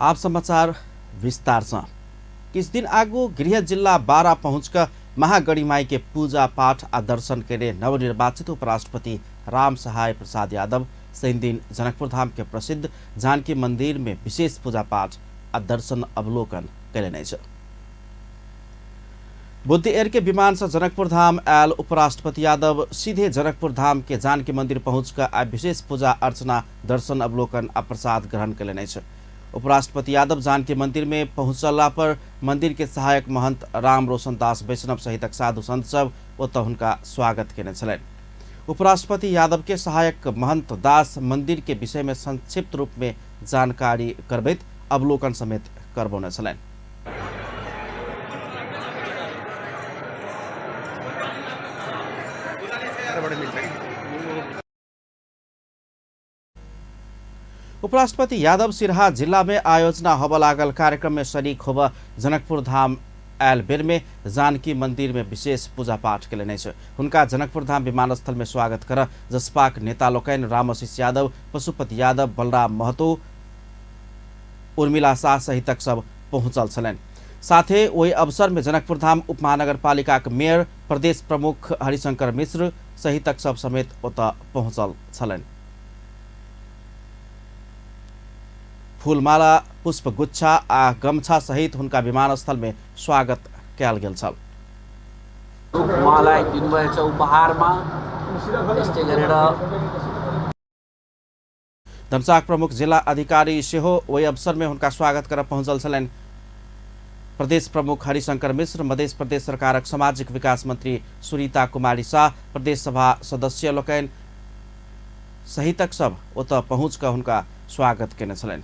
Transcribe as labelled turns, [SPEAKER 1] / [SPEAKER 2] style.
[SPEAKER 1] आप समाचार विस्तार से। किछु दिन आगू गृह जिला बारा पहुँच महागढ़ीमाई के पूजा पाठ आ दर्शन के नवनिर्वाचित उपराष्ट्रपति राम सहाय प्रसाद यादव शनि दिन जनकपुर धाम के प्रसिद्ध जानकी मंदिर में विशेष पूजा पाठ आ दर्शन अवलोकन कयलनि अछि। बुद्ध एयर के विमान से जनकपुर धाम आयल उपराष्ट्रपति यादव सीधे जनकपुर धाम के जानकी मंदिर पहुँच कऽ आ विशेष पूजा अर्चना, दर्शन अवलोकन आ प्रसाद ग्रहण कयलनि अछि। उपराष्ट्रपति यादव जानकी मंदिर में पहुँचला पर मंदिर के सहायक महंत राम रोशन दास वैष्णव सहितक साधु संत सब ओतऽ हुनका स्वागत केने छलनि। उपराष्ट्रपति यादव के सहायक महंत दास मंदिर के विषय में संक्षिप्त रूप में जानकारी करबैत अवलोकन समेत करबौने छलनि। उपराष्ट्रपति यादव सिरहा जिला में आयोजना होबऽ लागल कार्यक्रम में शरीक होबऽ जनकपुर धाम आयल बेर में जानकी मंदिर में विशेष पूजा पाठ केलनि अछि। हुनका जनकपुर धाम विमानस्थल में स्वागत कर जसपाक नेता लोकनि रामआशीष यादव, पशुपति यादव, बलराम महतो, उर्मिला शाह सहितक सब पहुँचल छलनि। साथे ओहि अवसर में जनकपुर धाम उपमहानगरपालिकाक मेयर, प्रदेश प्रमुख हरिशंकर मिश्र सहितक सब समेत ओतऽ पहुँचल छलनि। फूलमाला, पुष्पगुच्छा आ गमछा सहित हुनका विमानस्थल में स्वागत कयल गेल छल।
[SPEAKER 2] उहाँलाई दिनुभएछ उपहारमा। त्यस्तै गरेर
[SPEAKER 1] धनुषाक प्रमुख जिला अधिकारी सेहो ओहि अवसर में हुनका स्वागत करऽ पहुँचल छलनि। प्रदेश प्रमुख हरिशंकर मिश्र, मध्य प्रदेश सरकारक सामाजिक विकास मंत्री सुनीता कुमारी शाह, प्रदेश सभा सदस्य लोकनि सहितक सब ओतऽ पहुँच कऽ हुनका स्वागत केने छलनि।